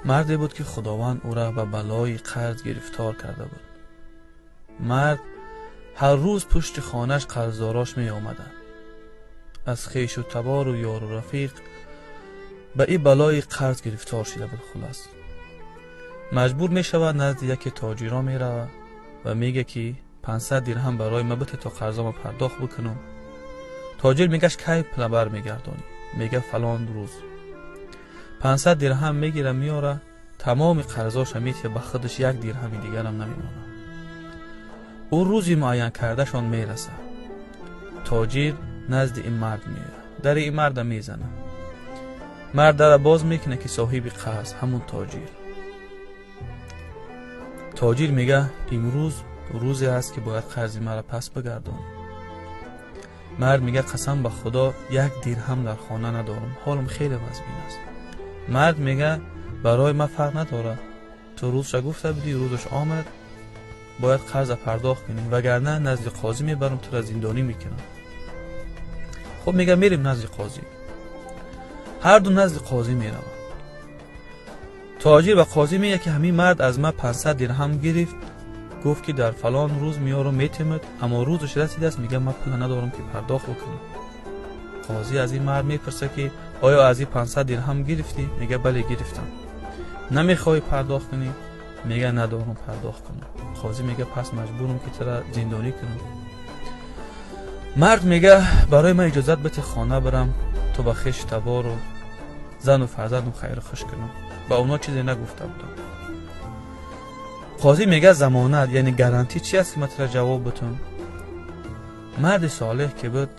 Марде буд, ки Худованд ӯра ба балои қарз гирифтор карда буд. Мард ҳар рӯз пушти хонааш қарздорош меомаданд. Аз хешу табору ёру рафиқ ба ин балои қарз гирифтор шуда буд. Хулас, маҷбур мешавад, назди яке тоҷиро меравад ва мега, ки 500 дирҳам барои ма бите, то қарзома пардохт бикунам. Тоҷир мегаш: «Кай пула бармегардонӣ?» Мега: «Фалон рӯз». 500 дирҳам мегира, меора, тамоми қарзоша метия, ба худаш як дирҳами дигарам намемонад. Ӯ рӯзи муайян кардашон мерасад. Тоҷир назди ин мард меояд, дари ин марда мезанад. Мард дара боз мекунад, ки соҳиби қарз, ҳамун тоҷир. Тоҷир мега: «Имрӯз рӯзе аст, ки бояд қарзи маро пас бигардонӣ». Мард мега: «Қасам ба Худо, як дирҳам дар хона надорам, ҳолам хеле вазмин аст». Мард мега: «Барои ман фарқ надорад, ту рӯзша гуфта будӣ, рӯзаш омад, бояд қарза пардохт кунӣ, вагарна назди қозӣ мебарам, тура зиндонӣ мекунам». «Хуб», мега, «мерем назди қозӣ». Ҳарду назди қозӣ мераванд. Тоҷир ба қозӣ мега, ки ҳамин мард аз ман 500 дирҳам гирифт, гуфт, ки дар фалон рӯз меёрам, метемад, аммо рӯзаш расидааст, мега, ман пула надорам, ки пардохт бикунам. Қозӣ аз ин мард мепурсад, ки оё аз ин 500 дирҳам гирифтӣ? Мега: «Бале, гирифтам». «Намехоҳӣ пардохт кунӣ?» Мега: «Надорам пардохт кунам». Қозӣ мега: «Пас маҷбурам, ки тура зиндонӣ кунам». Мард мега: «Барои ман иҷозат бите, хона бирам, то ба хеши табору зану фарзандам хайру хуш кунам, ба онҳо чизе нагуфта будам». Қозӣ мега: «Замонат, яъне гарантӣ чи аст, ки ман тура ҷавоб битум?» Марди солеҳ ки буд,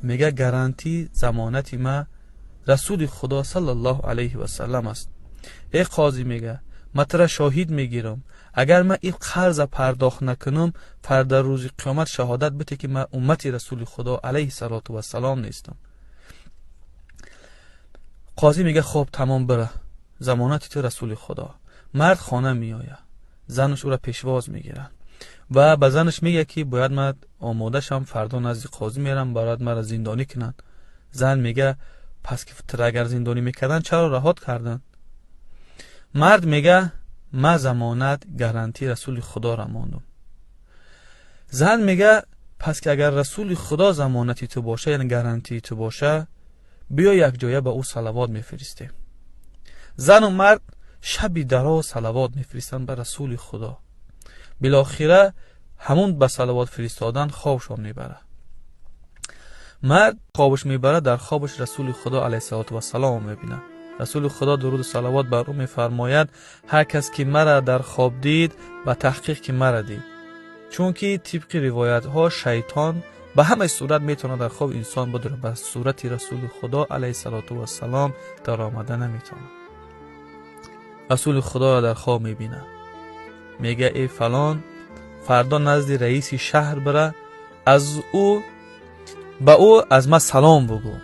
мега: «Гарантӣ, замонати ма Расули Худо саллаллоҳу алайҳи васаллам аст. Эй қозӣ, мега, ман тура шоҳид мегирам, агар ман ин қарза пардохт накунам, фарда рӯзи қиёмат шаҳодат бите, ки ман уммати Расули Худо алайҳи салоту вассалом нестам». Қозӣ мега: «Хоб, тамом, бира, замонати ту Расули Худо». Мард хона меояд, занаш ӯра пешвоз мегирад ва ба занаш мегӯяд, ки бояд ман омода шавам, фардо назди қозӣ мерам, бояд маро зиндонӣ кунанд. Зан мега: «Пас ки тура агар зиндонӣ мекарданд, чаро раҳот карданд?» Мард мега: «Ман замонат, гарантӣ Расули Худоро мондум». Зан мега: «Пас ки агар Расули Худо замонати ту боша, яъне гарантии ту боша, биё, якҷоя ба ӯ салавот мефиристем». Зану мард шаби дароз салавот мефиристанд ба Расули Худо. Билохира ҳамун ба салавот фиристодан хобшон мебарад. Мард хобаш мебарад, дар хобаш Расули Худо алайҳиссалоту вассалом мебинад. Расули Худо, дуруду салавот бар ӯ, мефармояд: «Ҳар кас ки мара дар хоб дид, ба таҳқиқ ки мара дид», чунки тибқи ривоятҳо шайтон ба ҳамаи сурат метавонад дар хоби инсон бидурад, ба сурати Расули Худо алайҳиссалоту вассалом даромада наметавонад. Расули Худоро дар хоб мебинад, мега: «Эй фалон, фардо назди раиси шаҳр бира, аз ӯ ба ӯ аз ман салом бугӯ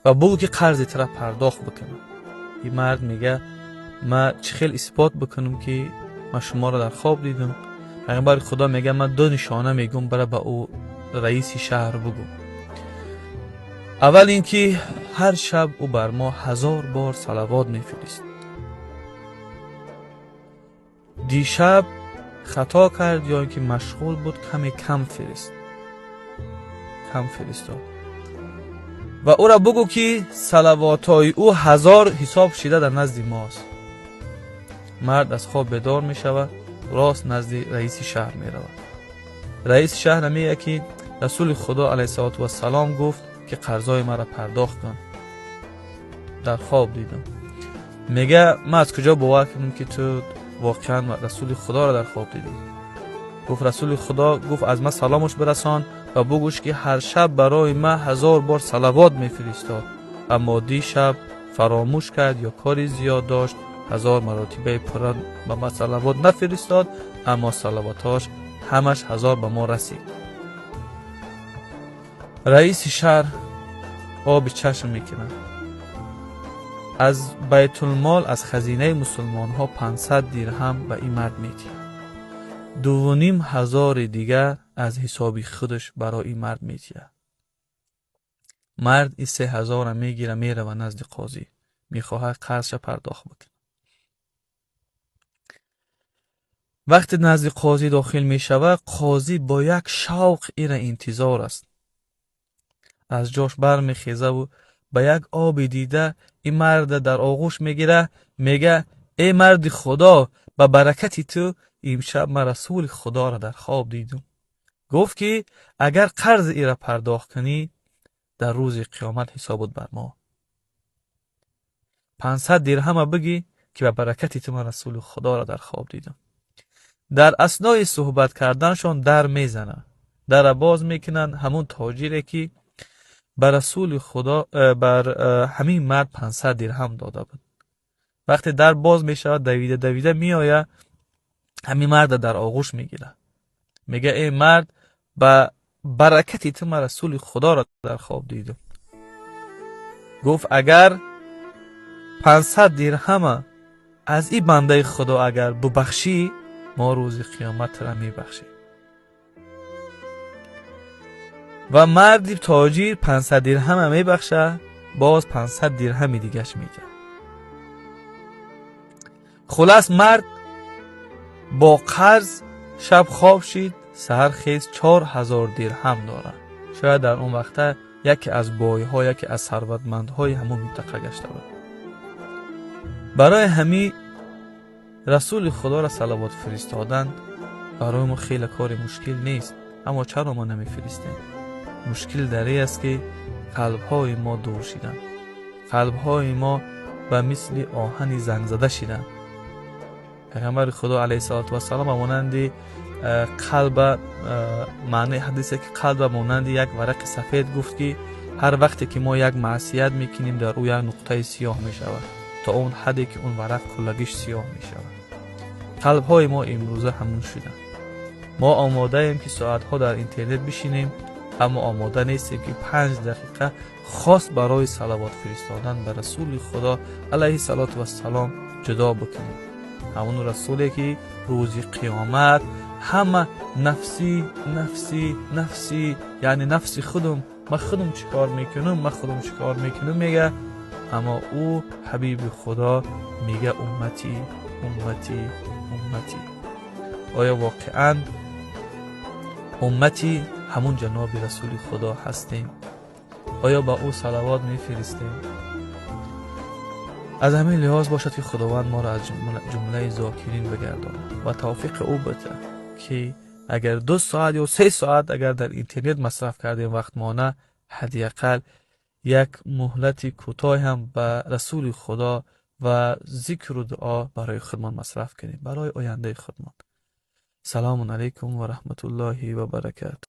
ва бугӯ, ки қарзи тура пардохт бикунам». Ин мард мега: «Ман чӣ хел исбот бикунам, ки ман шуморо дар хоб дидам?» Пайғамбари Худо мега: «Ман ду нишона мегӯм, бира, ба ӯ раиси шаҳр бугӯ. Аввал ин ки ҳар шаб ӯ бар мо 1000 бор салавот мефирист. Дишаб хато кард ё ин ки машғул буд, каме кам фиристод. Ва ӯра бугӯ, ки салавотҳои ӯ 1000 ҳисоб шида дар назди мост». Мард аз хоб бедор мешавад, рост назди раиси шаҳр меравад. Раиси шаҳр мегӯяд, ки Расули Худо алайҳиссалоту вассалом гуфт, ки қарзои маро пардохт кун, дар хоб дидам. Мега: «Ман аз куҷо бовар кунам, ки ту воқеан Расули Худоро дар хоб дидӣ?» Гуфт: «Расули Худо гуфт, аз ман саломаш бирасон ва бугӯш, ки ҳар шаб барои ман 1000 бор салавот мефиристод, аммо дишаб фаромӯш кард ё кори зиёд дошт, 1000 маротибаи пурра ба ман салавот нафиристод, аммо салавотҳош ҳамаш 1000 ба мо расид». Раиси шаҳр оби чашм мекунад, аз байтулмол, аз хазинаи мусулмонҳо 500 дирҳам ба ин мард медиҳад, 2500-и дигар аз ҳисоби худаш барои ин мард медиҳад. Мард ин 3000-ра мегира, мерава назди қозӣ, мехоҳад қарзша пардохт бикунад. Вақте назди қозӣ дохил мешавад, қозӣ бо як шавқ ира интизор аст. Аз ҷош бармехезаву ба як оби дида ин марда дар оғӯш мегира, мега: «Эй марди Худо, ба баракати ту имшаб ман Расули Худоро дар хоб дидум. Гуфт ки агар қарзи ира пардохт кунӣ, дар рӯзи қиёмат ҳисобот бар мо. 500 дирҳама бигӣ ки ба баракати ту ман Расули Худоро дар хоб дидам». Дар аснои суҳбат карданшон дар мезанад. Дара боз мекунанд, ҳамун тоҷире ки ба Расули Худо бар ҳамин мард 500 дирҳам дода буд. Вақте дар боз мешавад, давида давида меояд, ҳамин марда дар оғӯш мегирад, мега: «Эй мард, ба баракати ту ман Расули Худоро дар хоб дидам. Гуфт, агар 500 дирҳама аз ин бандаи Худо агар бубахшӣ, мо рӯзи қиёмат тура мебахшем». Ва марди тоҷир 500 дирҳама мебахшад, боз 500 дирҳами дигаш медиҳад. Хулас, мард бо қарз шаб хоб шид, саҳар хез, 4000 дирҳам дорад. Шояд дар он вақта яке аз бойҳо, яке аз сарватмандҳои ҳамон минтақа гашта буд. Барои ҳамин Расули Худоро салавот фиристодан барои мо хеле кори мушкил нест. Аммо чаро мо намефиристем? Мушкил дар ин аст ки қалбҳои мо дур шиданд, қалбҳои мо ба мисли оҳани зангзада шиданд. Пайғамбари Худо алайҳиссалоту вассалом ба монанди қалба, маънаи ҳадисе ки қалба монанди як варақи сафед гуфт, ки ҳар вақте ки мо як маъсият мекунем, дар ӯ як нуқтаи сиёҳ мешавад, то он ҳадде ки он варақ куллагиш сиёҳ мешавад. Қалбҳои мо имрӯза ҳамун шуданд. Мо омодаем ки соатҳо дар интернет бишинем, аммо омода нестем ки 5 дақиқа хос барои салавот фиристодан ба Расули Худо алайҳиссалоту вассалом ҷудо бикунем. Ҳамон расуле ки рӯзи қиёмат ҳама нафсӣ, нафсӣ, нафсӣ, яъне нафси худум, ман худум чӣ кор мекунам, ман худум чӣ кор мекунам мега, аммо ӯ ҳабиби Худо мега: «Умматӣ, умматӣ, умматӣ». Оё воқеан уммати ҳамун ҷаноби Расули Худо ҳастем? Оё ба ӯ салавот мефиристем? Аз ҳамин лиҳоз бошад ки Худованд моро аз ҷумлаи зокирин бигардонад ва тавфиқи ӯ битад, ки агар 2 соат ё 3 соат агар дар интернет масраф кардем вақтмона, ҳадди ақал як муҳлати кӯтоҳ ҳам ба Расули Худо ва зикру дуо барои худмон масраф кунем, барои ояндаи худмон. Салому алайкум ва раҳматуллоҳи ва баракату.